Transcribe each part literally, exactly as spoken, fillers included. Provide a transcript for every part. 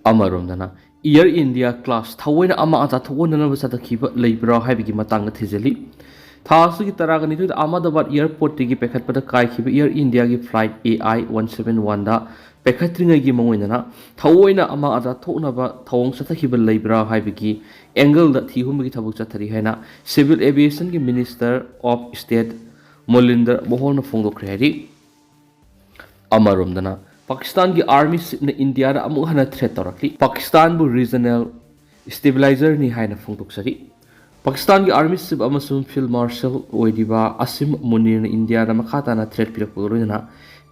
ꯑꯃꯔꯣꯝꯗꯅ, Air India class ꯊꯑꯣꯏꯅ ꯑꯃꯥꯡ ꯑꯇꯥ ꯊꯣꯛꯍꯟꯅꯅꯕ ꯆꯠꯊꯈꯤꯕ ꯂꯩꯕ꯭ꯔꯥ ꯍꯥꯏꯕꯒꯤ ꯃꯇꯥꯡꯗ ꯊꯤꯖꯤꯜꯂꯤ꯫ ꯊꯥ ꯑꯁꯤꯒꯤ ꯇꯔꯥꯒ ꯅꯤꯊꯣꯏꯗ Ahmedabad airportꯇꯒꯤ ꯄꯥꯏꯈꯠꯄꯗ ꯀꯥꯏꯈꯤꯕ Air Indiaꯒꯤ flight A I one seven oneꯗ ꯄꯥꯏꯈꯠꯇ꯭ꯔꯤꯉꯩꯒꯤ ꯃꯉꯣꯏꯗꯅ ꯊꯑꯣꯏꯅ ꯑꯃꯥꯡ ꯑꯇꯥ ꯊꯣꯛꯅꯕ ꯊꯧꯑꯣꯡ ꯆꯠꯊꯈꯤꯕ ꯂꯩꯕ꯭ꯔꯥ ꯍꯥꯏꯕꯒꯤ angleꯗ ꯊꯤꯍꯨꯝꯕꯒꯤ ꯊꯕꯛ ꯆꯠꯊꯔꯤ ꯍꯥꯏꯅ Civil Aviationꯒꯤ Minister of State ꯃꯣꯂꯤꯟꯗꯔ ꯃꯣꯍꯣꯜꯅ ꯐꯣꯡꯗꯣꯛꯈ꯭ꯔꯦ ꯍꯥꯏꯔꯤ꯫ ꯑꯃꯔꯣꯝꯗꯅ, ꯄꯥꯀꯤꯁꯇꯥꯟꯒꯤ army shipꯅ ꯏꯟꯗꯤꯌꯥꯗ ꯑꯃꯨꯛ ꯍꯟꯅ threat ꯇꯧꯔꯛꯂꯤ꯫ ꯄꯥꯀꯤꯁꯇꯥꯟꯕꯨ regional stabilizerꯅꯤ ꯍꯥꯏꯅ ꯐꯣꯡꯗꯣꯛꯆꯔꯤ꯫ ꯄꯥꯀꯤꯁꯇꯥꯟꯒꯤ army ship ꯑꯃꯁꯨꯡ field marshal ꯑꯣꯏꯔꯤꯕ ꯑꯁꯤꯝ ꯃꯨꯅꯤꯔꯅ ꯏꯟꯗꯤꯌꯥꯗ ꯃꯈꯥ ꯇꯥꯅ threat ꯄꯤꯔꯛꯄꯒ ꯂꯣꯏꯅꯅ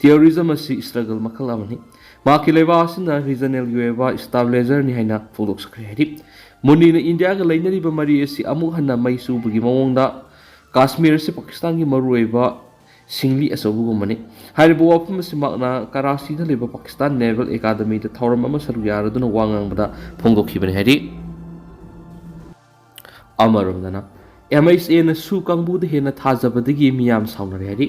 terrorism ꯑꯁꯤ struggle ꯃꯈꯜ ꯑꯃꯅꯤ꯫ ꯃꯍꯥꯛꯀꯤ ꯂꯩꯕꯥꯛ ꯑꯁꯤꯅ regionalꯒꯤ ꯑꯣꯏꯕ stabilizerꯅꯤ ꯍꯥꯏꯅ ꯐꯣꯡꯗꯣꯛꯆꯈ꯭ꯔꯦ ꯍꯥꯏꯔꯤ꯫ ꯃꯨꯅꯤꯔꯅ ꯏꯟꯗꯤꯌꯥꯒ ꯂꯩꯅꯔꯤꯕ ꯃꯔꯤ ꯑꯁꯤ ꯑꯃꯨꯛ ꯍꯟꯅ ꯃꯩ ꯆꯨꯕꯒꯤ ꯃꯑꯣꯡꯗ ꯀꯥꯁꯃꯤꯔ ꯑꯁꯤ ꯄꯥꯀꯤꯁꯇꯥꯟꯒꯤ ꯃꯔꯨꯑꯣꯏꯕ ꯁꯤꯡꯂꯤ ꯑꯆꯧꯕꯒꯨꯝꯕꯅꯤ꯫ ꯍꯥꯏꯔꯤꯕ ꯋꯥꯐꯝ ꯑꯁꯤ ꯃꯍꯥꯛꯅ ꯀꯔꯥꯆꯤꯗ ꯂꯩꯕ ꯄꯥꯀꯤꯁꯇꯥꯟ Naval Academyꯗ ꯊꯧꯔꯝ ꯑꯃ ꯁꯔꯨꯛ ꯌꯥꯔꯗꯨꯅ ꯋꯥ ꯉꯥꯡꯕꯗ ꯐꯣꯡꯗꯣꯛꯈꯤꯕꯅꯤ ꯍꯥꯏꯔꯤ꯫ ꯑꯃꯔꯣꯝꯗꯅ, MHAꯅ ꯁꯨ ꯀꯥꯡꯕꯨꯗ ꯍꯦꯟꯅ ꯊꯥꯖꯕꯗꯒꯤ ꯃꯤꯌꯥꯝ ꯁꯥꯎꯅꯔꯦ ꯍꯥꯏꯔꯤ꯫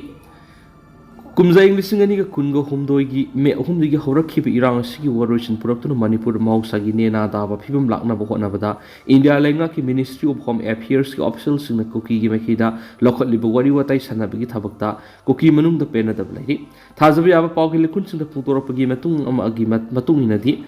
ꯀꯨꯝꯖꯥ ꯏꯪ ꯂꯤꯁꯤꯡ ꯑꯅꯤꯒ ꯀꯨꯟꯒ ꯍꯨꯝꯗꯣꯏꯒꯤ ꯃꯦ ꯑꯍꯨꯝꯗꯒꯤ ꯍꯧꯔꯛꯈꯤꯕ ꯏꯔꯥꯡ ꯑꯁꯤꯒꯤ ꯋꯥꯔꯣꯏꯁꯤꯟ ꯄꯨꯔꯛꯇꯨꯅ ꯃꯅꯤꯄꯨꯔꯗ ꯃꯍꯧꯁꯥꯒꯤ ꯅꯦꯅꯥ ꯇꯥꯕ ꯐꯤꯕꯝ ꯂꯥꯛꯅꯕ ꯍꯣꯠꯅꯕꯗ ꯏꯟꯗꯤꯌꯥ ꯂꯩꯉꯥꯛꯀꯤ Ministry of Home Affairsꯀꯤ officialꯁꯤꯡꯅ ꯀꯨꯀꯤꯒꯤ ꯃꯥꯏꯀꯩꯗ ꯂꯧꯈꯠꯂꯤꯕ ꯋꯥꯔꯤ ꯋꯥꯇꯥꯏ ꯁꯥꯟꯅꯕꯒꯤ ꯊꯕꯛꯇ ꯀꯨꯀꯤ ꯃꯅꯨꯡꯗ ꯄꯦꯟꯅꯗꯕ ꯂꯩꯔꯤ꯫ ꯊꯥꯖꯕ ꯌꯥꯕ ꯄꯥꯎꯒꯤ ꯂꯩꯈꯨꯟꯁꯤꯡꯗ ꯐꯣꯡꯗꯣꯔꯛꯄꯒꯤ ꯃꯇꯨꯡ ꯑꯃꯒꯤ ꯃ-, ꯃꯇꯨꯡ ꯏꯟꯅꯗꯤ,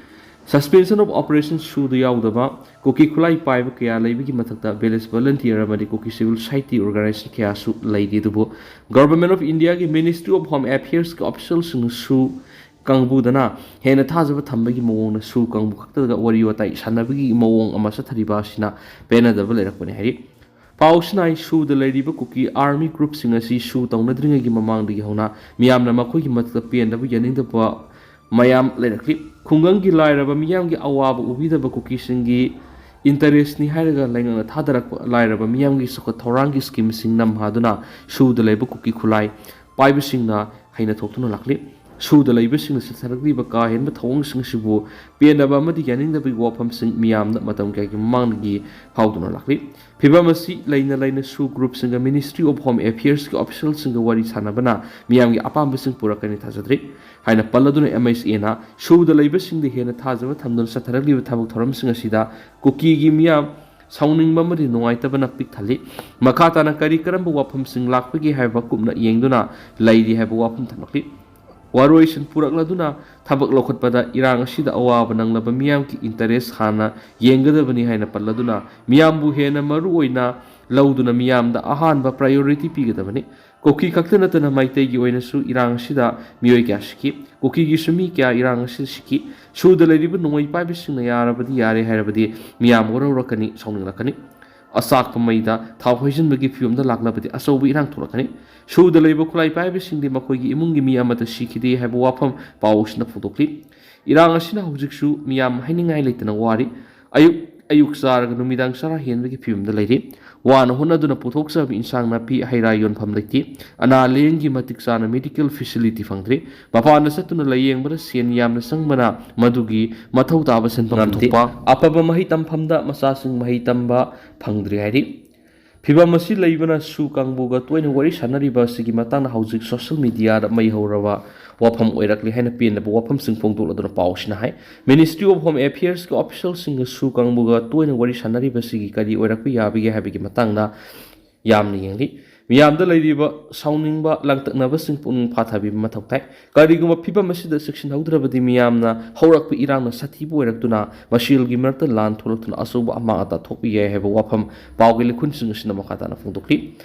Suspension of Operation ꯁꯨꯗ ꯌꯥꯎꯗꯕ ꯀꯨꯀꯤ ꯈꯨꯠꯂꯥꯏ ꯄꯥꯏꯕ ꯀꯌꯥ ꯂꯩꯕꯒꯤ ꯃꯊꯛꯇ village volunteer ꯑꯃꯗꯤ ꯀꯨꯀꯤ civil society organization ꯀꯌꯥꯁꯨ ꯂꯩꯔꯤ꯫ ꯑꯗꯨꯕꯨ Government of Indiaꯒꯤ Ministry of Home Affairsꯀꯤ officialꯁꯤꯡꯅ ꯁꯨ ꯀꯥꯡꯕꯨꯗꯅ ꯍꯦꯟꯅ ꯊꯥꯖꯕ ꯊꯝꯕꯒꯤ ꯃꯑꯣꯡꯗ ꯁꯨ ꯀꯥꯡꯕꯨ ꯈꯛꯇꯗ ꯋꯥꯔꯤ ꯋꯥꯇꯥꯏ ꯁꯥꯟꯅꯕꯒꯤ ꯃꯑꯣꯡ ꯑꯃ ꯆꯠꯊꯔꯤꯕ ꯑꯁꯤꯅ ꯄꯦꯟꯅꯗꯕ ꯂꯩꯔꯛꯄꯅꯤ ꯍꯥꯏꯔꯤ꯫ ꯄꯥꯎꯁꯤꯅ ꯁꯨꯗ ꯂꯩꯔꯤꯕ ꯀꯨꯀꯤ army groupꯁꯤꯡ ꯑꯁꯤ ꯁꯨ ꯇꯧꯅꯗ꯭ꯔꯤꯉꯩꯒꯤ ꯃꯃꯥꯡꯗꯒꯤ ꯍꯧꯅ ꯃꯤꯌꯥꯝꯅ ꯃꯈꯣꯏꯒꯤ ꯃꯊꯛꯇ ꯄꯦꯟꯗꯕ, ꯌꯥꯅꯤꯡꯗꯕ ꯃꯌꯥꯝ ꯂꯩꯔꯛꯂꯤ꯫ ꯈꯨꯡꯒꯪꯒꯤ ꯂꯥꯏꯔꯕ ꯃꯤꯌꯥꯝꯒꯤ ꯑꯋꯥꯕ ꯎꯕꯤꯗꯕ ꯀꯨꯀꯤꯁꯤꯡꯒꯤ interestꯅꯤ ꯍꯥꯏꯔꯒ ꯂꯩꯉꯥꯛꯅ ꯊꯥꯗꯔꯛꯄ ꯂꯥꯏꯔꯕ ꯃꯤꯌꯥꯝꯒꯤ ꯆꯥꯎꯈꯠ ꯊꯧꯔꯥꯡꯒꯤ schemeꯁꯤꯡ ꯅꯝꯍꯥꯗꯨꯅ ꯁꯨꯗ ꯂꯩꯕ ꯀꯨꯀꯤ ꯈꯨꯠꯂꯥꯏ ꯄꯥꯏꯕꯁꯤꯡꯅ ꯍꯩꯅ ꯊꯣꯛꯇꯨꯅ ꯂꯥꯛꯂꯤ꯫ ꯁꯨꯗ ꯂꯩꯕꯁꯤꯡꯅ ꯆꯠꯊꯔꯛꯂꯤꯕ ꯀꯥ ꯍꯦꯟꯕ ꯊꯧꯑꯣꯡꯁꯤꯡ ꯑꯁꯤꯕꯨ ꯄꯦꯟꯗꯕ ꯑꯃꯗꯤ ꯌꯥꯅꯤꯡꯗꯕꯒꯤ ꯋꯥꯐꯝꯁꯤꯡ ꯃꯤꯌꯥꯝꯗ ꯃꯇꯝ ꯀꯌꯥꯒꯤ ꯃꯃꯥꯡꯗꯒꯤ ꯐꯥꯎꯗꯨꯅ ꯂꯥꯛꯂꯤ꯫ ꯐꯤꯚꯝ ꯑꯁꯤ ꯂꯩꯅ ꯂꯩꯅ ꯁꯨ ꯒ꯭ꯔꯨꯞꯁꯤꯡꯒ Ministry of Home Affairsꯀꯤ ꯑꯣꯐꯤꯁꯤꯌꯦꯜꯁꯤꯡꯒ ꯋꯥꯔꯤ ꯁꯥꯟꯅꯕꯅ ꯃꯤꯌꯥꯝꯒꯤ ꯑꯄꯥꯝꯕꯁꯤꯡ ꯄꯨꯔꯛꯀꯅꯤ ꯊꯥꯖꯗ꯭ꯔꯤ ꯍꯥꯏꯅ ꯄꯜꯂꯗꯨꯅ, MHAꯅ ꯁꯨꯗ ꯂꯩꯕꯁꯤꯡꯗ ꯍꯦꯟꯅ ꯊꯥꯖꯕ ꯊꯝꯗꯨꯅ ꯆꯠꯊꯔꯛꯂꯤꯕ ꯊꯕꯛ ꯊꯧꯔꯝꯁꯤꯡ ꯑꯁꯤꯗ ꯀꯨꯀꯤꯒꯤ ꯃꯤꯌꯥꯝ ꯁꯥꯎꯅꯤꯡꯕ ꯑꯃꯗꯤ ꯅꯨꯡꯉꯥꯏꯇꯕꯅ ꯄꯤꯛ ꯊꯜꯂꯤ꯫ ꯃꯈꯥ ꯇꯥꯅ ꯀꯔꯤ ꯀꯔꯝꯕ ꯋꯥꯐꯝꯁꯤꯡ ꯂꯥꯛꯄꯒꯦ ꯍꯥꯏꯕ ꯀꯨꯞꯅ ꯌꯦꯡꯗꯨꯅ ꯂꯩꯔꯤ ꯍꯥꯏꯕ ꯋꯥꯐꯝ ꯊꯝꯂꯛꯂꯤ꯫ ꯋꯥꯔꯣꯏꯁꯤꯟ ꯄꯨꯔꯛꯂꯗꯨꯅ ꯊꯕꯛ ꯂꯧꯈꯠꯄꯗ ꯏꯔꯥꯡ ꯑꯁꯤꯗ ꯑꯋꯥꯕ ꯅꯪꯂꯕ ꯃꯤꯌꯥꯝꯒꯤ ꯏꯟꯇꯔꯦꯁ ꯍꯥꯟꯅ ꯌꯦꯡꯒꯗꯕꯅꯤ ꯍꯥꯏꯅ ꯄꯜꯂꯗꯨꯅ, ꯃꯤꯌꯥꯝꯕꯨ ꯍꯦꯟꯅ ꯃꯔꯨ ꯑꯣꯏꯅ ꯂꯧꯗꯨꯅ ꯃꯤꯌꯥꯝꯗ ꯑꯍꯥꯟꯕ ꯄ꯭ꯔꯥꯏꯌꯣꯔꯤꯇꯤ ꯄꯤꯒꯗꯕꯅꯤ꯫ ꯀꯨꯀꯤ ꯈꯛꯇ ꯅꯠꯇꯅ ꯃꯩꯇꯩꯒꯤ ꯑꯣꯏꯅꯁꯨ ꯏꯔꯥꯡ ꯑꯁꯤꯗ ꯃꯤꯑꯣꯏ ꯀꯌꯥ ꯁꯤꯈꯤ꯫ ꯀꯨꯀꯤꯒꯤꯁꯨ ꯃꯤ ꯀꯌꯥ ꯏꯔꯥꯡ ꯑꯁꯤꯗ ꯁꯤꯈꯤ꯫ ꯁꯨꯗ ꯂꯩꯔꯤꯕ ꯅꯣꯡꯃꯩ ꯄꯥꯏꯕꯁꯤꯡꯅ ꯌꯥꯔꯕꯗꯤ ꯌꯥꯔꯦ ꯍꯥꯏꯔꯕꯗꯤ ꯃꯤꯌꯥꯝ ꯋꯥꯔꯧꯔꯛꯀꯅꯤ, ꯁꯥꯎꯅꯤꯡꯂꯛꯀꯅꯤ꯫ ꯑꯆꯥꯛꯄ ꯃꯩꯗ ꯊꯥꯎ ꯍꯩꯖꯤꯟꯕꯒꯤ ꯐꯤꯕꯝꯗ ꯂꯥꯛꯂꯕꯗꯤ ꯑꯆꯧꯕ ꯏꯔꯥꯡ ꯊꯣꯛꯂꯛꯀꯅꯤ꯫ ꯁꯨꯗ ꯂꯩꯕ ꯈꯨꯠꯂꯥꯏ ꯄꯥꯏꯕꯁꯤꯡꯗꯤ ꯃꯈꯣꯏꯒꯤ ꯏꯃꯨꯡꯒꯤ ꯃꯤ ꯑꯃꯠꯇ ꯁꯤꯈꯤꯗꯦ ꯍꯥꯏꯕ ꯋꯥꯐꯝ ꯄꯥꯎ ꯑꯁꯤꯅ ꯐꯣꯡꯗꯣꯛꯂꯤ꯫ ꯏꯔꯥꯡ ꯑꯁꯤꯅ ꯍꯧꯖꯤꯛꯁꯨ ꯃꯤꯌꯥꯝ ꯍꯥꯏꯅꯤꯡꯉꯥꯏ ꯂꯩꯇꯅ ꯋꯥꯔꯤ꯫ ꯑꯌꯨꯛ, ꯑꯌꯨꯛ ꯆꯥꯔꯒ ꯅꯨꯃꯤꯗꯥꯡ ꯆꯔꯥ ꯍꯦꯟꯕꯒꯤ ꯐꯤꯕꯝꯗ ꯂꯩꯔꯤ꯫ ꯋꯥꯅ ꯍꯣꯠꯅꯗꯨꯅ ꯄꯨꯊꯣꯛꯆꯕ ꯏꯟꯁꯥꯡ ꯅꯥꯄꯤ, ꯍꯩ ꯔꯥ ꯌꯣꯟꯐꯝ ꯂꯩꯇꯦ꯫ ꯑꯅꯥ ꯂꯥꯌꯦꯡꯒꯤ ꯃꯇꯤꯛ ꯆꯥꯅ ꯃꯦꯗꯤꯀꯦꯜ ꯐꯦꯁꯤꯂꯤꯇꯤ ꯐꯪꯗ꯭ꯔꯤ꯫ ꯃꯄꯥꯟꯗ ꯆꯠꯇꯨꯅ ꯂꯥꯌꯦꯡꯕꯗ ꯁꯦꯟ ꯌꯥꯝꯅ ꯆꯪꯕꯅ ꯃꯗꯨꯒꯤ ꯃꯊꯧ ꯇꯥꯕ ꯁꯦꯟꯐꯝ ꯉꯝꯗꯦ꯫ ꯊꯣꯛꯄ ꯑꯐꯕ ꯃꯍꯩ ꯇꯝꯐꯝꯗ ꯃꯆꯥꯁꯤꯡ ꯃꯍꯩ ꯇꯝꯕ ꯐꯪꯗ꯭ꯔꯤ ꯍꯥꯏꯔꯤ꯫ ꯐꯤꯚꯝ ꯑꯁꯤ ꯂꯩꯕꯅ ꯁꯨ ꯀꯥꯡꯕꯨꯒ ꯇꯣꯏꯅ ꯋꯥꯔꯤ ꯁꯥꯟꯅꯔꯤꯕ ꯑꯁꯤꯒꯤ ꯃꯇꯥꯡꯗ ꯍꯧꯖꯤꯛ ꯁꯣꯁꯤꯌꯦꯜ ꯃꯤꯗꯤꯌꯥꯗ ꯃꯩ ꯍꯧꯔꯕ ꯋꯥꯐꯝ ꯑꯣꯏꯔꯛꯂꯤ ꯍꯥꯏꯅ ꯄꯦꯟꯗꯕ ꯋꯥꯐꯝꯁꯤꯡ ꯐꯣꯡꯗꯣꯛꯂꯗꯨꯅ ꯄꯥꯎ ꯑꯁꯤꯅ ꯍꯥꯏ꯫ Ministry of Home Affairsꯀꯤ ꯑꯣꯐꯤꯁꯤꯌꯦꯜꯁꯤꯡꯒ ꯁꯨ ꯀꯥꯡꯕꯨꯒ ꯇꯣꯏꯅ ꯋꯥꯔꯤ ꯁꯥꯟꯅꯔꯤꯕꯁꯤꯒꯤ ꯀꯔꯤ ꯑꯣꯏꯔꯛꯄ ꯌꯥꯕꯒꯦ ꯍꯥꯏꯕꯒꯤ ꯃꯇꯥꯡꯗ ꯌꯥꯝꯅ ꯌꯦꯡꯂꯤ꯫ ꯃꯤꯌꯥꯝꯗ ꯂꯩꯔꯤꯕ ꯁꯥꯎꯅꯤꯡꯕ ꯂꯥꯡꯇꯛꯅꯕꯁꯤꯡ ꯄꯨꯛꯅꯤꯡ ꯐꯥꯊꯕꯤꯕ ꯃꯊꯧ ꯇꯥꯏ꯫ ꯀꯔꯤꯒꯨꯝꯕ ꯐꯤꯚꯝ ꯑꯁꯤꯗ ꯆꯦꯛꯁꯤꯟꯍꯧꯗ꯭ꯔꯕꯗꯤ ꯃꯤꯌꯥꯝꯅ ꯍꯧꯔꯛꯄ ꯏꯔꯥꯡꯅ ꯁꯥꯊꯤꯕ ꯑꯣꯏꯔꯛꯇꯨꯅ ꯃꯁꯦꯜꯒꯤ ꯃꯔꯛꯇ ꯂꯥꯟ ꯊꯣꯛꯂꯛꯇꯨꯅ ꯑꯆꯧꯕ ꯑꯃꯥꯡ ꯑꯇꯥ ꯊꯣꯛꯄ ꯌꯥꯏ ꯍꯥꯏꯕ ꯋꯥꯐꯝ ꯄꯥꯎꯒꯤ ꯂꯤꯈꯨꯟꯁꯤꯡ ꯑꯁꯤꯅ ꯃꯈꯥ ꯇꯥꯅ ꯐꯣꯡꯗꯣꯛꯂꯤ꯫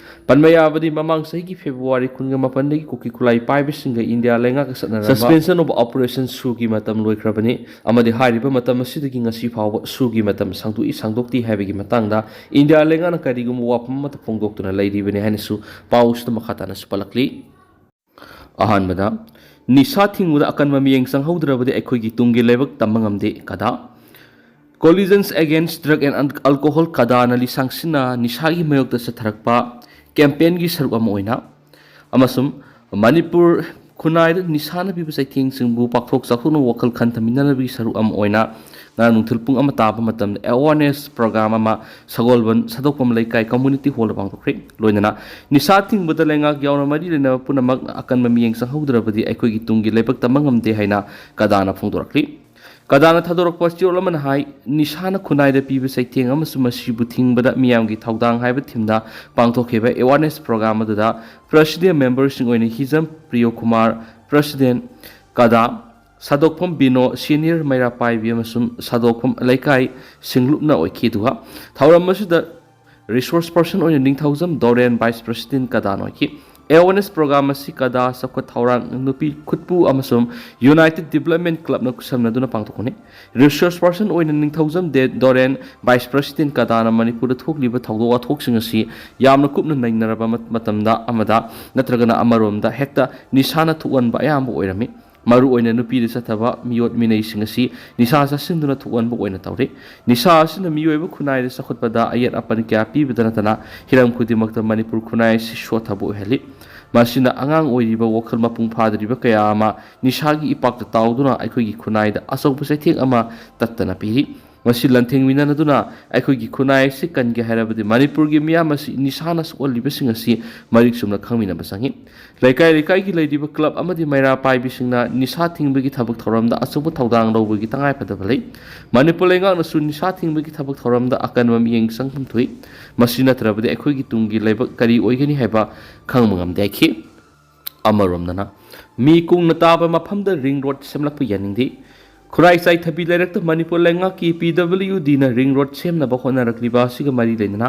ꯄꯟꯕ ꯌꯥꯕꯗꯤ ꯃꯃꯥꯡ ꯆꯍꯤꯒꯤ ꯐꯦꯕ꯭ꯔꯨꯋꯥꯔꯤ ꯀꯨꯟꯒ ꯃꯥꯄꯟꯗꯒꯤ ꯀꯨꯀꯤ ꯈꯨꯠꯂꯥꯏ ꯄꯥꯏꯕꯁꯤꯡꯒ ꯏꯟꯗꯤꯌꯥ ꯂꯩꯉꯥꯛꯀ ꯆꯠꯅꯔꯝꯕ Suspension of Operation ꯁꯨꯒꯤ ꯃꯇꯝ ꯂꯣꯏꯈ꯭ꯔꯕꯅꯤ ꯑꯃꯗꯤ ꯍꯥꯏꯔꯤꯕ ꯃꯇꯝ ꯑꯁꯤꯗꯒꯤ ꯉꯁꯤ ꯐꯥꯎꯕ ꯁꯨꯒꯤ ꯃꯇꯝ ꯁꯥꯡꯗꯣꯛꯏ ꯁꯥꯡꯗꯣꯛꯇꯦ ꯍꯥꯏꯕꯒꯤ ꯃꯇꯥꯡꯗ ꯏꯟꯗꯤꯌꯥ ꯂꯩꯉꯥꯛꯅ ꯀꯔꯤꯒꯨꯝꯕ ꯋꯥꯐꯝ ꯑꯃꯠꯇ ꯐꯣꯡꯗꯣꯛꯇꯨꯅ ꯂꯩꯔꯤꯕꯅꯤ ꯍꯥꯏꯅꯁꯨ ꯄꯥꯎꯁꯤꯗ ꯃꯈꯥ ꯇꯥꯅꯁꯨ ꯄꯜꯂꯛꯂꯤ꯫ ꯑꯍꯥꯟꯕꯗ, ꯅꯤꯁꯥ ꯊꯤꯡꯕꯗ ꯑꯀꯟꯕ ꯃꯤꯠꯌꯦꯡ ꯆꯪꯍꯧꯗ꯭ꯔꯕꯗꯤ ꯑꯩꯈꯣꯏꯒꯤ ꯇꯨꯡꯒꯤ ꯂꯩꯕꯥꯛ ꯇꯝꯕ ꯉꯝꯗꯦ, ꯀꯗꯥ꯫ Coalitions Against Drug and Alcohol, ꯀꯗꯥꯅ ꯂꯤꯁꯥꯡꯁꯤꯟꯅ ꯅꯤꯁꯥꯒꯤ ꯃꯥꯌꯣꯛꯇ ꯆꯠꯊꯔꯛꯄ ꯀꯦꯝꯄꯦꯟꯒꯤ ꯁꯔꯨꯛ ꯑꯃ ꯑꯣꯏꯅ ꯑꯃꯁꯨꯡ ꯃꯅꯤꯄꯨꯔ ꯈꯨꯟꯅꯥꯏꯗ ꯅꯤꯁꯥꯅ ꯄꯤꯕ ꯆꯩꯊꯦꯡꯁꯤꯡꯕꯨ ꯄꯥꯛꯊꯣꯛ ꯆꯥꯎꯊꯣꯛꯅ ꯋꯥꯈꯜ ꯈꯟꯊꯃꯤꯟꯅꯅꯕꯒꯤ ꯁꯔꯨꯛ ꯑꯃ ꯑꯣꯏꯅ ꯉꯔꯥꯡ ꯅꯨꯡꯊꯤꯜ ꯄꯨꯡ ꯑꯃ ꯇꯥꯕ ꯃꯇꯝꯗ awareness program ꯑꯃ ꯁꯒꯣꯜꯕꯟ ꯁꯥꯗꯣꯛꯐꯝ ꯂꯩꯀꯥꯏ community hall ꯗ ꯄꯥꯡꯊꯣꯛꯈ꯭ꯔꯦ꯫ ꯂꯣꯏꯅꯅ ꯅꯤꯁꯥ ꯊꯤꯡꯕꯗ ꯂꯩꯉꯥꯛ ꯌꯥꯎꯅ ꯃꯔꯤ ꯂꯩꯅꯕ ꯄꯨꯝꯅꯃꯛꯅ ꯑꯀꯟꯕ ꯃꯤꯠꯌꯦꯡ ꯆꯪꯍꯧꯗ꯭ꯔꯕꯗꯤ ꯑꯩꯈꯣꯏꯒꯤ ꯇꯨꯡꯒꯤ ꯂꯩꯕꯥꯛ ꯇꯝꯕ ꯉꯝꯗꯦ ꯍꯥꯏꯅ ꯀꯗꯥꯅ ꯐꯣꯡꯗꯣꯔꯛꯂꯤ꯫ ꯀꯗꯥꯅ ꯊꯥꯗꯣꯔꯛꯄ ꯆꯦꯔꯣꯜ ꯑꯃꯅ ꯍꯥꯏ, ꯅꯤꯁꯥꯅ ꯈꯨꯟꯅꯥꯏꯗ ꯄꯤꯕ ꯆꯩꯊꯦꯡ ꯑꯃꯁꯨꯡ ꯃꯁꯤꯕꯨ ꯊꯤꯡꯕꯗ ꯃꯤꯌꯥꯝꯒꯤ ꯊꯧꯗꯥꯡ ꯍꯥꯏꯕ ꯊꯤꯝꯗ ꯄꯥꯡꯊꯣꯛꯈꯤꯕ awareness program ꯑꯗꯨꯗ president member ꯁꯤꯡ ꯑꯣꯏꯅ ꯍꯤꯖꯝ ꯄ꯭ꯔꯤꯌꯣ ꯀꯨꯃꯥꯔ, president ꯀꯗꯥ, ꯁꯥꯗꯣꯛꯐꯝ ꯕꯤꯅꯣ, senior ꯃꯩꯔꯥ ꯄꯥꯏꯕꯤ ꯑꯃꯁꯨꯡ ꯁꯥꯗꯣꯛꯐꯝ ꯂꯩꯀꯥꯏ ꯁꯤꯡꯂꯨꯞꯅ ꯑꯣꯏꯈꯤ꯫ ꯑꯗꯨꯒ ꯊꯧꯔꯝ ꯑꯁꯤꯗ resource person ꯑꯣꯏꯅ ꯅꯤꯡꯊꯧꯖꯝ ꯗꯣꯔꯦꯟ, vice president ꯀꯗꯥꯅ ꯑꯣꯏꯈꯤ꯫ Awareness program ꯑꯁꯤ ꯀꯗꯥ ꯆꯥꯎꯈꯠ ꯊꯧꯔꯥꯡ, ꯅꯨꯄꯤ ꯈꯨꯠꯄꯨ ꯑꯃꯁꯨꯡ United Development Club ꯅ ꯈꯨꯠꯁꯝꯅꯗꯨꯅ ꯄꯥꯡꯊꯣꯛꯄꯅꯤ꯫ Resource person ꯑꯣꯏꯅ ꯅꯤꯡꯊꯧꯖꯝ ꯗꯦ-, ꯗꯣꯔꯦꯟ, vice president ꯀꯗꯥꯅ ꯃꯅꯤꯄꯨꯔꯗ ꯊꯣꯛꯂꯤꯕ ꯊꯧꯗꯣꯛ ꯋꯥꯊꯣꯛꯁꯤꯡ ꯑꯁꯤ ꯌꯥꯝꯅ ꯀꯨꯞꯅ ꯅꯩꯅꯔꯕ ꯃꯠ-, ꯃꯇꯝꯗ ꯑꯃꯗ ꯅꯠꯇ꯭ꯔꯒꯅ ꯑꯃꯔꯣꯝꯗ ꯍꯦꯛꯇ ꯅꯤꯁꯥꯅ ꯊꯣꯛꯍꯟꯕ ꯑꯌꯥꯝꯕ ꯑꯣꯏꯔꯝꯃꯤ꯫ ꯃꯔꯨꯑꯣꯏꯅ ꯅꯨꯄꯤꯗ ꯆꯠꯊꯕ ꯃꯤꯑꯣꯠ ꯃꯤꯅꯩꯁꯤꯡ ꯑꯁꯤ ꯅꯤꯁꯥ ꯆꯥꯁꯤꯟꯗꯨꯅ ꯊꯣꯛꯍꯟꯕ ꯑꯣꯏꯅ ꯇꯧꯔꯤ꯫ ꯅꯤꯁꯥ ꯑꯁꯤꯅ ꯃꯤꯑꯣꯏꯕ ꯈꯨꯟꯅꯥꯏꯗ ꯆꯥꯎꯈꯠꯄꯗ ꯑꯌꯦꯠ ꯑꯄꯟ ꯀꯌꯥ ꯄꯤꯕꯗ ꯅꯠꯇꯅ ꯍꯤꯔꯝ ꯈꯨꯗꯤꯡꯃꯛꯇ ꯃꯅꯤꯄꯨꯔ ꯈꯨꯟꯅꯥꯏ ꯑꯁꯤ ꯁꯣꯠꯊꯕ ꯑꯣꯏꯍꯜꯂꯤ꯫ ꯃꯁꯤꯅ ꯑꯉꯥꯡ ꯑꯣꯏꯔꯤꯕ ꯋꯥꯈꯜ ꯃꯄꯨꯡ ꯐꯥꯗ꯭ꯔꯤꯕ ꯀꯌꯥ ꯑꯃ ꯅꯤꯁꯥꯒꯤ ꯏꯄꯥꯛꯇ ꯇꯥꯎꯗꯨꯅ ꯑꯩꯈꯣꯏꯒꯤ ꯈꯨꯟꯅꯥꯏꯗ ꯑꯆꯧꯕ ꯆꯩꯊꯦꯡ ꯑꯃ ꯇꯠꯇꯅ ꯄꯤꯔꯤ꯫ ꯃꯁꯤ ꯂꯥꯟꯊꯦꯡꯃꯤꯟꯅꯗꯨꯅ ꯑꯩꯈꯣꯏꯒꯤ ꯈꯨꯟꯅꯥꯏ ꯑꯁꯤ ꯀꯟꯒꯦ ꯍꯥꯏꯔꯕꯗꯤ ꯃꯅꯤꯄꯨꯔꯒꯤ ꯃꯤꯌꯥꯝ ꯑꯁꯤ ꯅꯤꯁꯥꯅ ꯁꯣꯛꯍꯜꯂꯤꯕꯁꯤꯡ ꯑꯁꯤ ꯃꯔꯤꯛ ꯆꯨꯝꯅ ꯈꯪꯃꯤꯟꯅꯕ ꯆꯪꯏ꯫ ꯂꯩꯀꯥꯏ ꯂꯩꯀꯥꯏꯒꯤ ꯂꯩꯔꯤꯕ club ꯑꯃꯗꯤ ꯃꯩꯔꯥ ꯄꯥꯏꯕꯤꯁꯤꯡꯅ ꯅꯤꯁꯥ ꯊꯤꯡꯕꯒꯤ ꯊꯕꯛ ꯊꯧꯔꯝꯗ ꯑꯆꯧꯕ ꯊꯧꯗꯥꯡ ꯂꯧꯕꯒꯤ ꯇꯉꯥꯏꯐꯗꯕ ꯂꯩ꯫ ꯃꯅꯤꯄꯨꯔ ꯂꯩꯉꯥꯛꯅꯁꯨ ꯅꯤꯁꯥ ꯊꯤꯡꯕꯒꯤ ꯊꯕꯛ ꯊꯧꯔꯝꯗ ꯑꯀꯟꯕ ꯃꯤꯠꯌꯦꯡ ꯆꯪꯐꯝ ꯊꯣꯛꯏ꯫ ꯃꯁꯤ ꯅꯠꯇ꯭ꯔꯕꯗꯤ ꯑꯩꯈꯣꯏꯒꯤ ꯇꯨꯡꯒꯤ ꯂꯩꯕꯥꯛ ꯀꯔꯤ ꯑꯣꯏꯒꯅꯤ ꯍꯥꯏꯕ ꯈꯪꯕ ꯉꯝꯗꯦ ꯍꯥꯏꯈꯤ꯫ ꯑꯃꯔꯣꯝꯗꯅ ꯃꯤ ꯀꯨꯡꯅ ꯇꯥꯕ ꯃꯐꯝꯗ ring road ꯁꯦꯝꯂꯛꯄ ꯌꯥꯅꯤꯡꯗꯦ꯫ ꯈꯨꯔꯥꯏ ꯆꯥꯏꯊꯕꯤ ꯂꯩꯔꯛꯇ ꯃꯅꯤꯄꯨꯔ ꯂꯩꯉꯥꯛꯀꯤ P W D ꯅ ring road ꯁꯦꯝꯅꯕ ꯍꯣꯠꯅꯔꯛꯂꯤꯕ ꯑꯁꯤꯒ ꯃꯔꯤ ꯂꯩꯅꯅ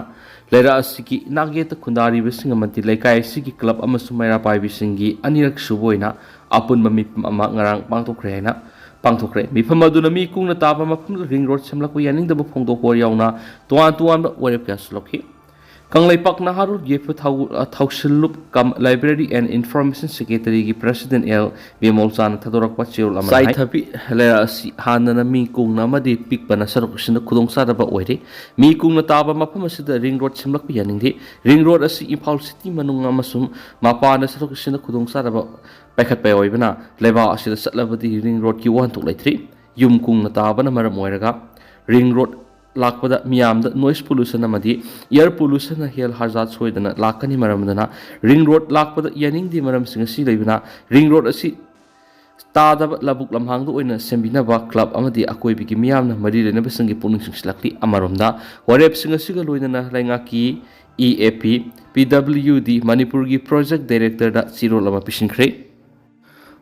ꯂꯩꯔꯛ ꯑꯁꯤꯒꯤ ꯏꯅꯥꯛ ꯌꯦꯠꯇ ꯈꯨꯟꯗꯥꯔꯤꯕꯁꯤꯡ ꯑꯃꯗꯤ ꯂꯩꯀꯥꯏ ꯑꯁꯤꯒꯤ club ꯑꯃꯁꯨꯡ ꯃꯩꯔꯥ ꯄꯥꯏꯕꯤꯁꯤꯡꯒꯤ ꯑꯅꯤꯔꯛ ꯁꯨꯕ ꯑꯣꯏꯅ ꯑꯄꯨꯟꯕ ꯃꯤꯐꯝ ꯑꯃ ꯉꯔꯥꯡ ꯄꯥꯡꯊꯣꯛꯈ꯭ꯔꯦ ꯍꯥꯏꯅ ꯄꯥꯡꯊꯣꯛꯈ꯭ꯔꯦ꯫ ꯃꯤꯐꯝ ꯑꯗꯨꯅ ꯃꯤ ꯀꯨꯡꯅ ꯇꯥꯕ ꯃꯐꯝꯗ ring road ꯁꯦꯝꯂꯛꯄ ꯌꯥꯅꯤꯡꯗꯕ ꯐꯣꯡꯗꯣꯛꯄ ꯌꯥꯎꯅ ꯇꯣꯉꯥꯟ ꯇꯣꯉꯥꯟꯕ ꯋꯥꯔꯦꯞ ꯀꯌꯥꯁꯨ ꯂꯧꯈꯤ꯫ ꯀꯪꯂꯩꯄꯥꯛ ꯅꯍꯥꯔꯣꯜ ꯌꯦꯐꯨ ꯊꯧ-, ꯑ, ꯊꯧꯁꯤꯜꯂꯨꯞ ꯀꯝ Library and Information Secretaryꯒꯤ President ꯑꯦꯜ ꯕꯤꯃꯣꯜꯆꯥꯅ ꯊꯥꯗꯣꯔꯛꯄ ꯆꯦꯔꯣꯜ ꯑꯃꯅ ꯍꯥꯏ, ꯆꯥꯏꯊꯕꯤ ꯂꯩꯔꯛ ꯑꯁꯤ ꯍꯥꯟꯅꯅ ꯃꯤ ꯀꯨꯡꯅ ꯑꯃꯗꯤ ꯄꯤꯛꯄꯅ ꯁꯔꯨꯛ ꯑꯁꯤꯅ ꯈꯨꯗꯣꯡꯆꯥꯗꯕ ꯑꯣꯏꯔꯦ꯫ ꯃꯤ ꯀꯨꯡꯅ ꯇꯥꯕ ꯃꯐꯝ ꯑꯁꯤꯗ ring road ꯁꯦꯝꯂꯛꯄ ꯌꯥꯅꯤꯡꯗꯦ꯫ Ring road ꯑꯁꯤ ꯏꯝꯐꯥꯜ city ꯃꯅꯨꯡ ꯑꯃꯁꯨꯡ ꯃꯄꯥꯟꯗ ꯁꯔꯨꯛ ꯑꯁꯤꯅ ꯈꯨꯗꯣꯡꯆꯥꯗꯕ ꯄꯥꯏꯈꯠꯄ ꯑꯣꯏꯕꯅ ꯂꯩꯕꯥꯛ ꯑꯁꯤꯗ ꯆꯠꯂꯕꯗꯤ ring roadꯀꯤ ꯋꯥꯍꯟꯊꯣꯛ ꯂꯩꯇ꯭ꯔꯤ꯫ ꯌꯨꯝ ꯀꯨꯡꯅ ꯇꯥꯕꯅ ꯃꯔꯝ ꯑꯣꯏꯔꯒ ring road ꯂꯥꯛꯄꯗ ꯃꯤꯌꯥꯝꯗ noise pollution ꯑꯃꯗꯤ air pollutionꯅ ꯍꯦꯜ ꯍꯖꯥꯔꯠ ꯁꯣꯏꯗꯅ ꯂꯥꯛꯀꯅꯤ꯫ ꯃꯔꯝ ꯑꯗꯨꯅ ring road ꯂꯥꯛꯄꯗ ꯌꯥꯅꯤꯡꯗꯦ꯫ ꯃꯔꯝꯁꯤꯡ ꯑꯁꯤ ꯂꯩꯕꯅ ring road ꯑꯁꯤ ꯇꯥꯗꯕ ꯂꯧꯕꯨꯛ ꯂꯝꯍꯥꯡꯗ ꯑꯣꯏꯅ ꯁꯦꯝꯕꯤꯅꯕ club ꯑꯃꯗꯤ ꯑꯀꯣꯏꯕꯒꯤ ꯃꯤꯌꯥꯝꯅ ꯃꯔꯤ ꯂꯩꯅꯕꯁꯤꯡꯒꯤ ꯄꯨꯛꯅꯤꯡ ꯆꯤꯡꯁꯤꯜꯂꯛꯂꯤ꯫ ꯑꯃꯔꯣꯝꯗ ꯋꯥꯔꯦꯞꯁꯤꯡ ꯑꯁꯤꯒ ꯂꯣꯏꯅꯅ ꯂꯩꯉꯥꯛꯀꯤ E A P, P W D ꯃꯅꯤꯄꯨꯔꯒꯤ project directorꯗ ꯆꯦꯔꯣꯜ ꯑꯃ ꯄꯤꯁꯤꯟꯈ꯭ꯔꯦ꯫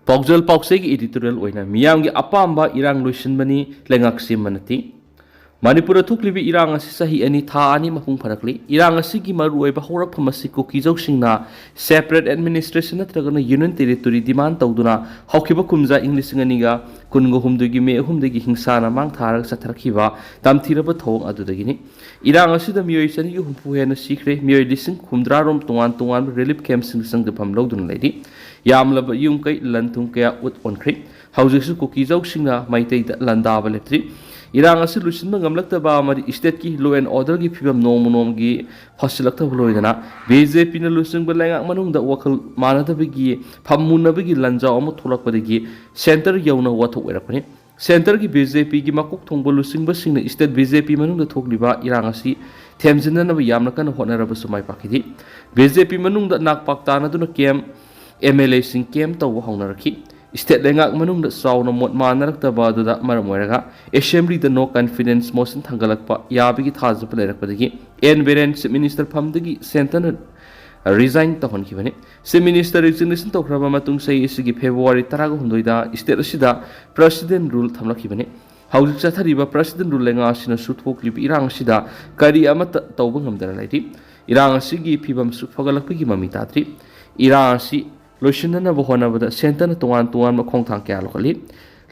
ꯄꯥꯎꯖꯦꯜ ꯄꯥꯎꯆꯦꯒꯤ editorial ꯑꯣꯏꯅ ꯃꯤꯌꯥꯝꯒꯤ ꯑꯄꯥꯝꯕ ꯏꯔꯥꯡ ꯂꯣꯏꯁꯤꯟꯕꯅꯤ, ꯂꯩꯉꯥꯛ ꯁꯦꯝꯕ ꯅꯠꯇꯦ꯫ ꯃꯅꯤꯄꯨꯔꯗ ꯊꯣꯛꯂꯤꯕ ꯏꯔꯥꯡ ꯑꯁꯤ ꯆꯍꯤ ꯑꯅꯤ ꯊꯥ ꯑꯅꯤ ꯃꯄꯨꯡ ꯐꯥꯔꯛꯂꯤ꯫ ꯏꯔꯥꯡ ꯑꯁꯤꯒꯤ ꯃꯔꯨꯑꯣꯏꯕ ꯍꯧꯔꯛꯐꯝ ꯑꯁꯤ ꯀꯨꯀꯤꯖꯧꯁꯤꯡꯅ separate administration ꯅꯠꯇ꯭ꯔꯒꯅ union territory demand ꯇꯧꯗꯨꯅ ꯍꯧꯈꯤꯕ ꯀꯨꯝꯖꯥ ꯏꯪ ꯂꯤꯁꯤꯡ ꯑꯅꯤꯒ ꯀꯨꯟꯒ ꯍꯨꯝꯗꯣꯏꯒꯤ ꯃꯦ ꯑꯍꯨꯝꯗꯒꯤ ꯍꯤꯡꯁꯥꯅ ꯃꯥꯡ ꯊꯥꯔꯒ ꯆꯠꯊꯔꯛꯈꯤꯕ ꯇꯝꯊꯤꯔꯕ ꯊꯧꯑꯣꯡ ꯑꯗꯨꯗꯒꯤꯅꯤ꯫ ꯏꯔꯥꯡ ꯑꯁꯤꯗ ꯃꯤꯑꯣꯏ ꯆꯅꯤꯒ ꯍꯨꯝꯐꯨ ꯍꯦꯟꯅ ꯁꯤꯈ꯭ꯔꯦ꯫ ꯃꯤꯑꯣꯏ ꯂꯤꯁꯤꯡ ꯍꯨꯝꯗ꯭ꯔꯥ ꯔꯣꯝ ꯇꯣꯉꯥꯟ ꯇꯣꯉꯥꯟꯕ relief campꯁꯤꯡꯗ ꯆꯪꯖꯐꯝ ꯂꯧꯗꯨꯅ ꯂꯩꯔꯤ꯫ ꯌꯥꯝꯂꯕ ꯌꯨꯝ ꯀꯩ ꯂꯟ ꯊꯨꯝ ꯀꯌꯥ ꯎꯠ ꯑꯣꯟꯈ꯭ꯔꯦ꯫ ꯍꯧꯖꯤꯛꯁꯨ ꯀꯨꯀꯤꯖꯧꯁꯤꯡꯅ ꯃꯩꯇꯩꯗ ꯂꯥꯟꯗꯥꯕ ꯂꯦꯞꯇ꯭ꯔꯤ꯫ ꯏꯔꯥꯡ ꯑꯁꯤ ꯂꯣꯏꯁꯤꯟꯕ ꯉꯝꯂꯛꯇꯕ ꯑꯃꯗꯤ stateꯀꯤ law and orderꯒꯤ ꯐꯤꯕꯝ ꯅꯣꯡꯃ ꯅꯣꯡꯃꯒꯤ ꯐꯠꯁꯤꯜꯂꯛꯇꯕ ꯂꯣꯏꯗꯅ BJPꯅ ꯂꯨꯆꯤꯡꯕ ꯂꯩꯉꯥꯛ ꯃꯅꯨꯡꯗ ꯋꯥꯈꯜ ꯃꯥꯟꯅꯗꯕꯒꯤ ꯐꯝꯃꯨꯟꯅꯕꯒꯤ ꯂꯥꯟꯖꯥꯎ ꯑꯃ ꯊꯣꯛꯂꯛꯄꯗꯒꯤ centre ꯌꯧꯅ ꯋꯥꯊꯣꯛ ꯑꯣꯏꯔꯛꯄꯅꯤ꯫ Centreꯒꯤ BJPꯒꯤ ꯃꯀꯣꯛ ꯊꯣꯡꯕ ꯂꯨꯆꯤꯡꯕꯁꯤꯡꯅ state BJP ꯃꯅꯨꯡꯗ ꯊꯣꯛꯂꯤꯕ ꯏꯔꯥꯡ ꯑꯁꯤ ꯊꯦꯝꯖꯤꯟꯅꯅꯕ ꯌꯥꯝꯅ ꯀꯟꯅ ꯍꯣꯠꯅꯔꯕꯁꯨ ꯃꯥꯏ ꯄꯥꯛꯈꯤꯗꯦ꯫ BJP ꯃꯅꯨꯡꯗ ꯅꯥꯛꯄꯥꯛ ꯇꯥꯅꯗꯨꯅ camp, MLAꯁꯤꯡ camp ꯇꯧꯕ ꯍꯧꯅꯔꯛꯈꯤ꯫ State ꯂꯩꯉꯥꯛ ꯃꯅꯨꯡꯗ ꯆꯥꯎꯅ ꯃꯣꯠ ꯃꯥꯟꯅꯔꯛꯇꯕ ꯑꯗꯨꯗ ꯃꯔꯝ ꯑꯣꯏꯔꯒ Assemblyꯗ no confidence motion ꯊꯥꯡꯒꯠꯂꯛꯄ ꯌꯥꯕꯒꯤ ꯊꯥꯖꯕ ꯂꯩꯔꯛꯄꯗꯒꯤ N Biren Chief Minister ꯐꯝꯗꯒꯤ Centreꯅ resign ꯇꯧꯍꯟꯈꯤꯕꯅꯤ꯫ Chief Minister resignation ꯇꯧꯈ꯭ꯔꯕ ꯃꯇꯨꯡ ꯆꯍꯤ ꯑꯁꯤꯒꯤ February ꯇꯔꯥꯒ ꯍꯨꯝꯗꯣꯏꯗ state ꯑꯁꯤꯗ President rule ꯊꯝꯂꯛꯈꯤꯕꯅꯤ꯫ ꯍꯧꯖꯤꯛ ꯆꯠꯊꯔꯤꯕ President rule ꯂꯩꯉꯥꯛ ꯑꯁꯤꯅꯁꯨ ꯊꯣꯛꯂꯤꯕ ꯏꯔꯥꯡ ꯑꯁꯤꯗ ꯀꯔꯤ ꯑꯃꯠꯇ ꯇꯧꯕ ꯉꯝꯗꯅ ꯂꯩꯔꯤ꯫ ꯏꯔꯥꯡ ꯑꯁꯤꯒꯤ ꯐꯤꯕꯝꯁꯨ ꯐꯒꯠꯂꯛꯄꯒꯤ ꯃꯃꯤ ꯇꯥꯗ꯭ꯔꯤ꯫ ꯏꯔꯥꯡ ꯑꯁꯤ ꯂꯣꯏꯁꯤꯟꯅꯅꯕ ꯍꯣꯠꯅꯕꯗ Centreꯅ ꯇꯣꯉꯥꯟ ꯇꯣꯉꯥꯟꯕ ꯈꯣꯡꯊꯥꯡ ꯀꯌꯥ ꯂꯧꯈꯠꯂꯤ꯫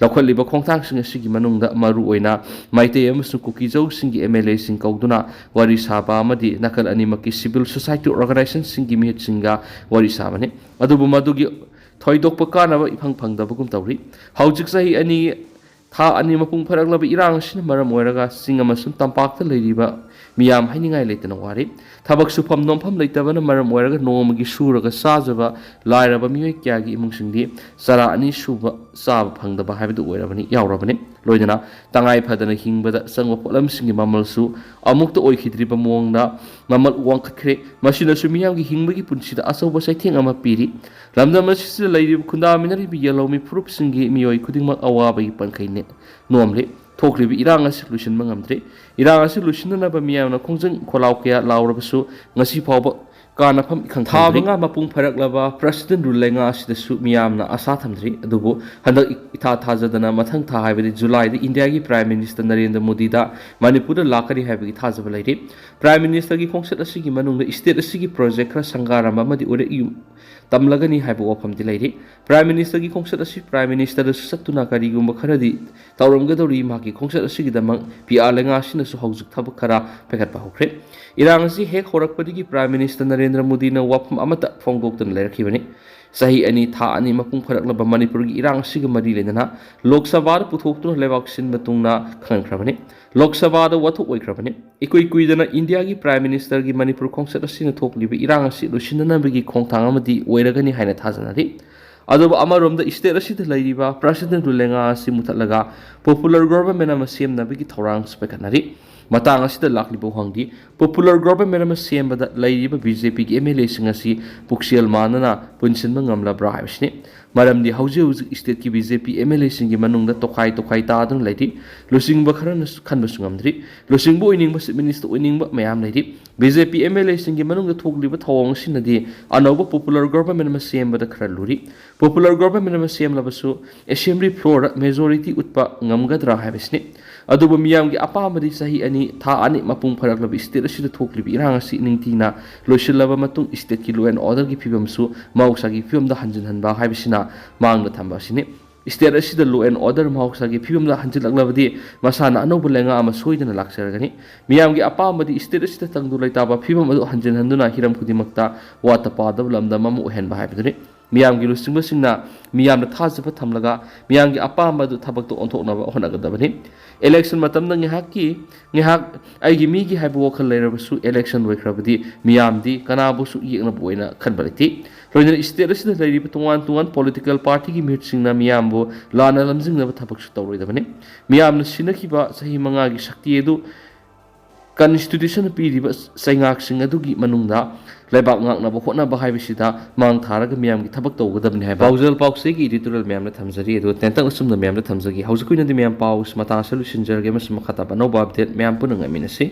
ꯂꯧꯈꯠꯂꯤꯕ ꯈꯣꯡꯊꯥꯡꯁꯤꯡ ꯑꯁꯤꯒꯤ ꯃꯅꯨꯡꯗ ꯃꯔꯨꯑꯣꯏꯅ ꯃꯩꯇꯩ ꯑꯃꯁꯨꯡ ꯀꯨꯀꯤꯖꯧꯁꯤꯡꯒꯤ ꯑꯦꯝ ꯑꯦꯜ ꯑꯦꯁꯤꯡ ꯀꯧꯗꯨꯅ ꯋꯥꯔꯤ ꯁꯥꯕ ꯑꯃꯗꯤ ꯅꯥꯀꯜ ꯑꯅꯤꯃꯛꯀꯤ ꯁꯤꯚꯤꯜ ꯁꯣꯁꯥꯏꯇꯤ ꯑꯣꯔꯒꯅꯥꯏꯖꯦꯁꯟꯁꯤꯡꯒꯤ ꯃꯤꯍꯨꯠꯁꯤꯡꯒ ꯋꯥꯔꯤ ꯁꯥꯕꯅꯤ꯫ ꯑꯗꯨꯕꯨ ꯃꯗꯨꯒꯤ ꯊꯣꯏꯗꯣꯛꯄ ꯀꯥꯟꯅꯕ ꯏꯐꯪ ꯐꯪꯗꯕꯒꯨꯝ ꯇꯧꯔꯤ꯫ ꯍꯧꯖꯤꯛ ꯆꯍꯤ ꯑꯅꯤ, ꯊꯥ ꯑꯅꯤ ꯃꯄꯨꯡ ꯐꯥꯔꯛꯂꯕ ꯏꯔꯥꯡ ꯑꯁꯤꯅ ꯃꯔꯝ ꯑꯣꯏꯔꯒ ꯆꯤꯡ ꯑꯃꯁꯨꯡ ꯇꯝꯄꯥꯛꯇ ꯂꯩꯔꯤꯕ ꯃꯤꯌꯥꯝ ꯍꯥꯏꯅꯤꯡꯉꯥꯏ ꯂꯩꯇꯅ ꯋꯥꯔꯤ꯫ ꯊꯕꯛ ꯁꯨꯐꯝ ꯅꯣꯝꯐꯝ ꯂꯩꯇꯕꯅ ꯃꯔꯝ ꯑꯣꯏꯔꯒ ꯅꯣꯡꯃꯒꯤ ꯁꯨꯔꯒ ꯆꯥꯖꯕ ꯂꯥꯏꯔꯕ ꯃꯤꯑꯣꯏ ꯀꯌꯥꯒꯤ ꯏꯃꯨꯡꯁꯤꯡꯗꯤ ꯆꯔꯥ ꯑꯅꯤ ꯁꯨꯕ ꯆꯥꯕ ꯐꯪꯗꯕ ꯍꯥꯏꯕꯗꯨ ꯑꯣꯏꯔꯕꯅꯤ, ꯌꯥꯎꯔꯕꯅꯤ꯫ ꯂꯣꯏꯅꯅ ꯇꯉꯥꯏ ꯐꯗꯅ ꯍꯤꯡꯕꯗ ꯆꯪꯕ ꯄꯣꯠꯂꯝꯁꯤꯡꯒꯤ ꯃꯃꯜꯁꯨ ꯑꯃꯨꯛꯇ ꯑꯣꯏꯈꯤꯗ꯭ꯔꯤꯕ ꯃꯑꯣꯡꯗ ꯃꯃꯜ ꯋꯥꯡꯈꯠꯈ꯭ꯔꯦ꯫ ꯃꯁꯤꯅꯁꯨ ꯃꯤꯌꯥꯝꯒꯤ ꯍꯤꯡꯕꯒꯤ ꯄꯨꯟꯁꯤꯗ ꯑꯆꯧꯕ ꯆꯩꯊꯦꯡ ꯑꯃ ꯄꯤꯔꯤ꯫ ꯂꯝꯗꯝ ꯑꯁꯤꯗ ꯂꯩꯔꯤꯕ ꯈꯨꯟꯗꯥꯃꯤꯟꯅꯔꯤꯕ ꯌꯦꯜꯍꯧꯃꯤ ꯐꯨꯔꯨꯞꯁꯤꯡꯒꯤ ꯃꯤꯑꯣꯏ ꯈꯨꯗꯤꯡꯃꯛ ꯑꯋꯥꯕꯒꯤ ꯄꯟꯈꯩ ꯅꯦ-, ꯅꯣꯝꯂꯤ꯫ ꯊꯣꯛꯂꯤꯕ ꯏꯔꯥꯡ ꯑꯁꯤ ꯂꯣꯏꯁꯤꯟꯕ ꯉꯝꯗ꯭ꯔꯤ꯫ ꯏꯔꯥꯡ ꯑꯁꯤ ꯂꯣꯏꯁꯤꯟꯅꯅꯕ ꯃꯤꯌꯥꯝꯅ ꯈꯣꯡꯖꯪ ꯈꯣꯜꯂꯥꯎ ꯀꯌꯥ ꯂꯥꯎꯔꯕꯁꯨ ꯉꯁꯤ ꯐꯥꯎꯕ ꯀꯥꯟꯅꯐꯝ ꯏꯈꯪ ꯊꯥ ꯈꯪꯗ꯭ꯔꯤ꯫ ꯃꯉꯥ ꯃꯄꯨꯡ ꯐꯥꯔꯛꯂꯕ ꯄ꯭ꯔꯁꯤꯗꯦꯟ ꯔꯨꯜ ꯂꯩꯉꯥꯛ ꯑꯁꯤꯗꯁꯨ ꯃꯤꯌꯥꯝꯅ ꯑꯁꯥ ꯊꯝꯗ꯭ꯔꯤ꯫ ꯑꯗꯨꯕꯨ ꯍꯟꯗꯛ ꯏ-, ꯏꯊꯥ ꯊꯥꯖꯗꯅ ꯃꯊꯪ ꯊꯥ, ꯍꯥꯏꯕꯗꯤ ꯖꯨꯂꯥꯏꯗ ꯏꯟꯗꯤꯌꯥꯒꯤ ꯄ꯭ꯔꯥꯏꯝ ꯃꯤꯅꯤꯁꯇꯔ ꯅꯔꯦꯟꯗ꯭ꯔ ꯃꯣꯗꯤꯗ ꯃꯅꯤꯄꯨꯔꯗ ꯂꯥꯛꯀꯅꯤ ꯍꯥꯏꯕꯒꯤ ꯊꯥꯖꯕ ꯂꯩꯔꯤ꯫ ꯄ꯭ꯔꯥꯏꯝ ꯃꯤꯅꯤꯁꯇꯔꯒꯤ ꯈꯣꯡꯆꯠ ꯑꯁꯤꯒꯤ ꯃꯅꯨꯡꯗ ꯁ꯭ꯇꯦꯠ ꯑꯁꯤꯒꯤ ꯄ꯭ꯔꯣꯖꯦꯛ ꯈꯔ ꯁꯪꯒꯥꯔꯝꯕ ꯑꯃꯗꯤ ꯎꯔꯛꯏ ꯇꯝꯂꯒꯅꯤ ꯍꯥꯏꯕ ꯋꯥꯐꯝꯗꯤ ꯂꯩꯔꯤ꯫ ꯄ꯭ꯔꯥꯏꯝ ꯃꯤꯅꯤꯁꯇꯔꯒꯤ ꯈꯣꯡꯆꯠ ꯑꯁꯤ ꯄ꯭ꯔꯥꯏꯝ ꯃꯤꯅꯤꯁꯇꯔꯗꯁꯨ ꯆꯠꯇꯨꯅ ꯀꯔꯤꯒꯨꯝꯕ ꯈꯔꯗꯤ ꯇꯧꯔꯝꯒꯗꯧꯔꯤ꯫ ꯃꯍꯥꯛꯀꯤ ꯈꯣꯡꯆꯠ ꯑꯁꯤꯒꯤꯗꯃꯛ ꯄꯤ ꯑꯥꯔ ꯂꯩꯉꯥꯛ ꯑꯁꯤꯅꯁꯨ ꯍꯧꯖꯤꯛ ꯊꯕꯛ ꯈꯔ ꯄꯥꯏꯈꯠꯄ ꯍꯧꯈ꯭ꯔꯦ꯫ ꯏꯔꯥꯡ ꯑꯁꯤ ꯍꯦꯛ ꯍꯧꯔꯛꯄꯗꯒꯤ ꯄ꯭ꯔꯥꯏꯝ ꯃꯤꯅꯤꯁꯇꯔ ꯅꯔꯦꯟꯗ꯭ꯔ ꯃꯣꯗꯤꯅ ꯋꯥꯐꯝ ꯑꯃꯠꯇ ꯐꯣꯡꯗꯣꯛꯇꯨꯅ ꯂꯩꯔꯛꯈꯤꯕꯅꯤ꯫ ꯆꯍꯤ ꯑꯅꯤ, ꯊꯥ ꯑꯅꯤ ꯃꯄꯨꯡ ꯐꯥꯔꯛꯂꯕ ꯃꯅꯤꯄꯨꯔꯒꯤ ꯏꯔꯥꯡ ꯑꯁꯤꯒ ꯃꯔꯤ ꯂꯩꯅꯅ ꯂꯣꯛ ꯁꯚꯥꯗ ꯄꯨꯊꯣꯛꯇꯨꯅ ꯂꯩꯕꯥꯛ ꯁꯤꯟꯕ ꯇꯨꯡꯅ ꯈꯪꯍꯟꯈ꯭ꯔꯕꯅꯤ꯫ ꯂꯣꯛ ꯁꯚꯥꯗ ꯋꯥꯊꯣꯛ ꯑꯣꯏꯈ꯭ꯔꯕꯅꯤ꯫ ꯏꯀꯨꯏ ꯀꯨꯏꯗꯅ ꯏꯟꯗꯤꯌꯥꯒꯤ ꯄ꯭ꯔꯥꯏꯝ ꯃꯤꯅꯤꯁꯇꯔꯒꯤ ꯃꯅꯤꯄꯨꯔ ꯈꯣꯡꯆꯠ ꯑꯁꯤꯅ ꯊꯣꯛꯂꯤꯕ ꯏꯔꯥꯡ ꯑꯁꯤ ꯂꯣꯏꯁꯤꯟꯅꯅꯕꯒꯤ ꯈꯣꯡꯊꯥꯡ ꯑꯃꯗꯤ ꯑꯣꯏꯔꯒꯅꯤ ꯍꯥꯏꯅ ꯊꯥꯖꯅꯔꯤ꯫ ꯑꯗꯨꯕꯨ ꯑꯃꯔꯣꯝꯗ ꯁ꯭ꯇꯦꯠ ꯑꯁꯤꯗ ꯂꯩꯔꯤꯕ ꯄ꯭ꯔꯁꯤꯗꯦꯟ ꯔꯨꯜ ꯂꯩꯉꯥꯛ ꯑꯁꯤ ꯃꯨꯊꯠꯂꯒ ꯄꯣꯄꯨꯂꯔ ꯒꯣꯚꯔꯟꯃꯦꯟ ꯑꯃ ꯁꯦꯝꯅꯕꯒꯤ ꯊꯧꯔꯥꯡꯁꯨ ꯄꯥꯏꯈꯠꯅꯔꯤ꯫ ꯃꯇꯥꯡ ꯑꯁꯤꯗ ꯂꯥꯛꯂꯤꯕ ꯋꯥꯍꯪꯗꯤ, ꯄꯣꯄꯨꯂꯔ ꯒꯣꯚꯔꯟꯃꯦꯟ ꯑꯃ ꯁꯦꯝꯕꯗ ꯂꯩꯔꯤꯕ ꯕꯤ ꯖꯦ ꯄꯤꯒꯤ ꯑꯦꯝ ꯑꯦꯜ ꯑꯦꯁꯤꯡ ꯑꯁꯤ ꯄꯨꯛꯆꯦꯜ ꯃꯥꯟꯅꯅ ꯄꯨꯟꯁꯤꯟꯕ ꯉꯝꯂꯕ꯭ꯔꯥ ꯍꯥꯏꯕꯁꯤꯅꯤ꯫ ꯃꯔꯝꯗꯤ ꯍꯧꯖꯤꯛ ꯍꯧꯖꯤꯛ ꯁ꯭ꯇꯦꯠꯀꯤ B J P M L ꯑꯦꯁꯤꯡꯒꯤ ꯃꯅꯨꯡꯗ ꯇꯣꯈꯥꯏ ꯇꯣꯈꯥꯏ ꯇꯥꯗꯨꯅ ꯂꯩꯔꯤ꯫ ꯂꯨꯆꯤꯡꯕ ꯈꯔꯅꯁꯨ ꯈꯟꯕꯁꯨ ꯉꯝꯗ꯭ꯔꯤ꯫ ꯂꯨꯆꯤꯡꯕ ꯑꯣꯏꯅꯤꯡꯕ, ꯆꯤꯐ ꯃꯤꯅꯤꯁꯇꯔ ꯑꯣꯏꯅꯤꯡꯕ ꯃꯌꯥꯝ ꯂꯩꯔꯤ꯫ B J P M L ꯑꯦꯁꯤꯡꯒꯤ ꯃꯅꯨꯡꯗ ꯊꯣꯛꯂꯤꯕ ꯊꯧꯑꯣꯡ ꯑꯁꯤꯅꯗꯤ ꯑꯅꯧꯕ ꯄꯣꯄꯨꯂꯔ ꯒꯣꯚꯔꯟꯃꯦꯟ ꯑꯃ ꯁꯦꯝꯕꯗ ꯈꯔ ꯂꯨꯔꯤ꯫ ꯄꯣꯄꯨꯂꯔ ꯒꯣꯚꯔꯟꯃꯦꯟ ꯑꯃ ꯁꯦꯝꯂꯕꯁꯨ ꯑꯦꯁꯦꯝꯕ꯭ꯂꯤ ꯐ꯭ꯂꯣꯔꯗ ꯃꯦꯖꯣꯔꯤꯇꯤ ꯎꯠꯄ ꯉꯝꯒꯗ꯭ꯔꯥ ꯍꯥꯏꯕꯁꯤꯅꯤ꯫ ꯑꯗꯨꯕꯨ ꯃꯤꯌꯥꯝꯒꯤ ꯑꯄꯥꯝꯕꯗꯤ ꯆꯍꯤ ꯑꯅꯤ, ꯊꯥ ꯑꯅꯤ ꯃꯄꯨꯡ ꯐꯥꯔꯛꯂꯕ ꯁ꯭ꯇꯦꯠ ꯑꯁꯤꯗ ꯊꯣꯛꯂꯤꯕ ꯏꯔꯥꯡ ꯑꯁꯤ ꯅꯤꯡꯊꯤꯅ ꯂꯣꯏꯁꯤꯜꯂꯕ ꯃꯇꯨꯡ ꯁ꯭ꯇꯦꯠꯀꯤ ꯂꯣ ꯑꯦꯟ ꯑꯣꯔꯗꯔꯒꯤ ꯐꯤꯕꯝꯁꯨ ꯃꯍꯧꯁꯥꯒꯤ ꯐꯤꯕꯝꯗ ꯍꯟꯖꯤꯟꯍꯟꯕ ꯍꯥꯏꯕꯁꯤꯅ ꯃꯥꯡꯗ ꯊꯝꯕ ꯑꯁꯤꯅꯤ꯫ State ꯑꯁꯤꯗ law and order ꯃꯍꯧꯁꯥꯒꯤ ꯐꯤꯕꯝꯗ ꯍꯟꯖꯤꯜꯂꯛꯂꯕꯗꯤ ꯃꯁꯥꯅ ꯑꯅꯧꯕ ꯂꯩꯉꯥꯛ ꯑꯃ ꯁꯣꯏꯗꯅ ꯂꯥꯛꯆꯔꯒꯅꯤ꯫ ꯃꯤꯌꯥꯝꯒꯤ ꯑꯄꯥꯝꯕꯗꯤ state ꯑꯁꯤꯗ ꯇꯪꯗꯨ ꯂꯩꯇꯥꯕ ꯐꯤꯕꯝ ꯑꯗꯨ ꯍꯟꯖꯤꯟꯍꯟꯗꯨꯅ ꯍꯤꯔꯝ ꯈꯨꯗꯤꯡꯃꯛꯇ ꯋꯥꯠꯇ ꯄꯥꯗꯕ ꯂꯝꯗꯝ ꯑꯃ ꯑꯣꯏꯍꯟꯕ ꯍꯥꯏꯕꯗꯨꯅꯤ꯫ ꯃꯤꯌꯥꯝꯒꯤ ꯂꯨꯆꯤꯡꯕꯁꯤꯡꯅ ꯃꯤꯌꯥꯝꯗ ꯊꯥꯖꯕ ꯊꯝꯂꯒ ꯃꯤꯌꯥꯝꯒꯤ ꯑꯄꯥꯝꯕ ꯑꯗꯨ ꯊꯕꯛꯇ ꯑꯣꯟꯊꯣꯛꯅꯕ ꯍꯣꯠꯅꯒꯗꯕꯅꯤ꯫ Election ꯃꯇꯝꯗ ꯉꯥꯏꯍꯥꯛꯀꯤ ꯉꯥꯏꯍꯥꯛ ꯑꯩꯒꯤ ꯃꯤꯒꯤ ꯍꯥꯏꯕ ꯋꯥꯈꯜ ꯂꯩꯔꯕꯁꯨ election ꯂꯣꯏꯈ꯭ꯔꯕꯗꯤ ꯃꯤꯌꯥꯝꯗꯤ ꯀꯅꯥꯕꯨꯁꯨ ꯌꯦꯛꯅꯕ ꯑꯣꯏꯅ ꯈꯟꯕ ꯂꯩꯇꯦ꯫ ꯂꯣꯏꯅꯅ state ꯑꯁꯤꯗ ꯂꯩꯔꯤꯕ ꯇꯣꯉꯥꯟ ꯇꯣꯉꯥꯟ political partyꯒꯤ ꯃꯤꯍꯨꯠꯁꯤꯡꯅ ꯃꯤꯌꯥꯝꯕꯨ ꯂꯥꯟꯅ ꯂꯝꯖꯤꯡꯅꯕ ꯊꯕꯛꯁꯨ ꯇꯧꯔꯣꯏꯗꯕꯅꯤ꯫ ꯃꯤꯌꯥꯝꯅ ꯁꯤꯟꯅꯈꯤꯕ ꯆꯍꯤ ꯃꯉꯥꯒꯤ ꯁꯛꯇꯤ ꯑꯗꯨ constitutionꯅ ꯄꯤꯔꯤꯕ ꯆꯩꯉꯥꯛꯁꯤꯡ ꯑꯗꯨꯒꯤ ꯃꯅꯨꯡꯗ ꯂꯩꯕꯥꯛ ꯉꯥꯛꯅꯕ ꯍꯣꯠꯅꯕ ꯍꯥꯏꯕꯁꯤꯗ ꯃꯥꯡ ꯊꯥꯔꯒ ꯃꯤꯌꯥꯝꯒꯤ ꯊꯕꯛ ꯇꯧꯒꯗꯕꯅꯤ ꯍꯥꯏꯕ ꯄꯥꯎꯖꯦꯜ ꯄꯥꯎꯆꯦꯒꯤ editorial ꯃꯌꯥꯝꯗ ꯊꯝꯖꯔꯤ꯫ ꯑꯗꯨꯒ ꯇꯦꯟꯇꯛꯅ ꯑꯁꯨꯝꯅ ꯃꯌꯥꯝꯗ ꯊꯝꯖꯒꯦ꯫ ꯍꯧꯖꯤꯛꯀꯤ ꯑꯣꯏꯅꯗꯤ ꯃꯌꯥꯝ ꯄꯥꯎꯁꯤ ꯃꯇꯥꯡ ꯑꯁꯤꯗ ꯂꯣꯏꯁꯤꯟꯖꯔꯒꯦ ꯑꯃꯁꯨꯡ ꯃꯈꯥ ꯇꯥꯕ ꯑꯅꯧꯕ update ꯃꯌꯥꯝ ꯄꯨꯟꯅ ꯉꯥꯏꯃꯤꯟꯅꯁꯤ꯫